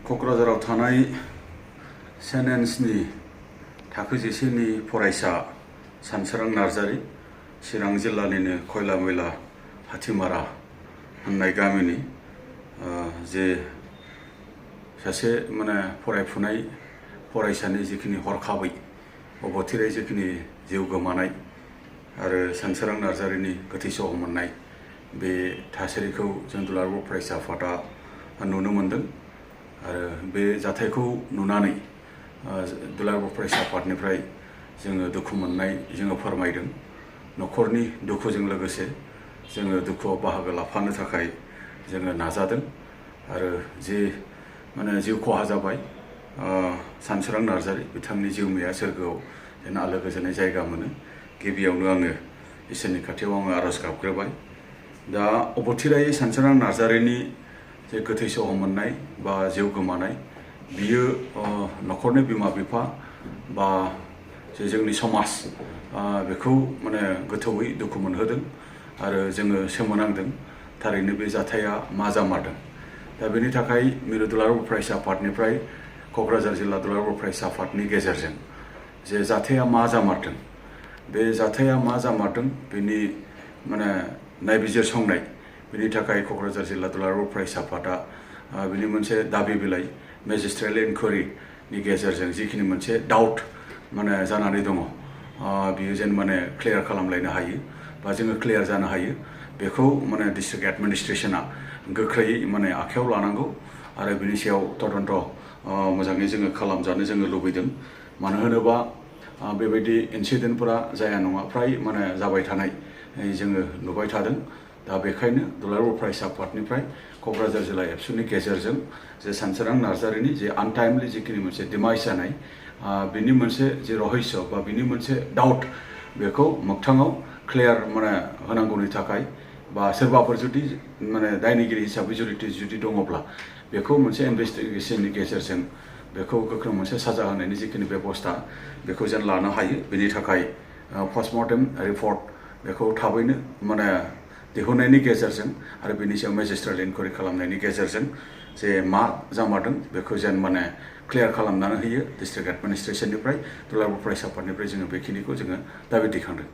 क'क्राझाराव थानाय सेन्ट एन्सनि थाखो 10 नि फरायसा सानसोरां नार्जारी चिरां जिल्लानिनो खयला मैला हाथिमारा होननाय गामिनि जे सासे फरायफुनाय फरायसानि जिखिनि हरखाबै अबथिरायै जिखिनि जिउ गोमानाय आरो सानसोरां नार्जारीनि गोथै सह मोननाय बे थासारिखौ जों दुलाराय बर' फरायसा आफादा नुनो मोनदों आरो बे जाथायखौ नुनानै दुलाराय बर' फरायसा आफादनिफ्राय जोङो दुखु मोननाय जोङो फोरमायदों। न'खरनि दुखुजों लोगोसे जोङो दुखुआव बाहागो लाफानो थाखाय जोङो नाजादों आरो जे जिउ खहा जाबाय सानसोरां नार्जारी बिथांनि जिउमाया सोरगोआव जेन आलो गोजोनै जायगा मोनो गिबियावनो आङो इसोरनि खाथियाव आङो आरज गाबग्रोबाय। दा अबथिरायै सानसोरां नार्जारीनि जे गोथै सह मोननाय बा जिउ गोमानाय बियो न'खरनि बिमा बिफा बा जे जोंनि समाज बेखौ गोथौयै दुखु मोनहोदों आरो जोङो सोमोनांदों थारैनो बे जाथाया मा जामारदों। दा बेनि थाखाय मिरु दुलाराय बर' फरायसा आफादनिफ्राय क'क्राझार जिल्ला दुलाराय बर' फरायसा आफादनि गेजेरजों जे जाथाया मा जामारदों बे जाथाया मा जामारदों बेनि नायबिजिरसंनाय बेनि थाखाय क'क्राझार जिल्ला दुलाराय बर' फरायसा आफादा बिनि मोनसे दाबि बिलाइ मेजिस्ट्रेल इनकुवेरिनि गेजेरजों जिखिनि मोनसे डाउट जानानै दङ बियो जेन क्लियार खालामलायनो हायो बा जोङो क्लियार जानो हायो बेखौ डिस्ट्रिक्ट एडमिनिस्ट्रेसना गोख्रैयै आखायाव लानांगौ आरो बिनि सायाव तदन्त मोजाङै जोङो खालामजानो जोङो लुबैदों। मानो होनोबा बेबायदि इनसिडेन्टफोरा जाया नङा फ्राय जाबाय थानाय जोङो नुबाय थादों। दा बेखायनो दुलाराय बर' फरायसा आफादनिफ्राय क'क्राझार जिल्ला एबसुनि गेजेरजों जे सानसोरां नार्जारीनि जे आनटाइमलि जिखिनि मोनसे डिमाइस जानाय बिनि मोनसे जे रहस्य बा बिनि मोनसे डाउट बेखौ मोगथाङाव क्लियार होनांगौनि थाखाय बा सोरबाफोर जुदि दायनिगिरि हिसाबै जुदि दङब्ला बेखौ मोनसे इनभेस्टिगेसननि गेजेरजों बेखौ गोख्रों मोनसे साजा होनायनि जिखिनि बेबस्था बेखौ जों लानो हायो। बेनि थाखाय पस्टमर्टेम रिपर्ट बेखौ थाबैनो दिहुननायनि गेजेरजों आरो बेनि सायाव मेजिस्ट्रेल इनकुवेरि खालामनायनि गेजेरजों जे मा जामारदों बेखौ जेन क्लियार खालामनानै होयो डिस्ट्रिक्ट एडमिनिस्ट्रेसननिफ्राय दुलाराय बर' फरायसा आफादनिफ्राय जोङो बेखिनिखौ जोङो दाबि दैखांदों।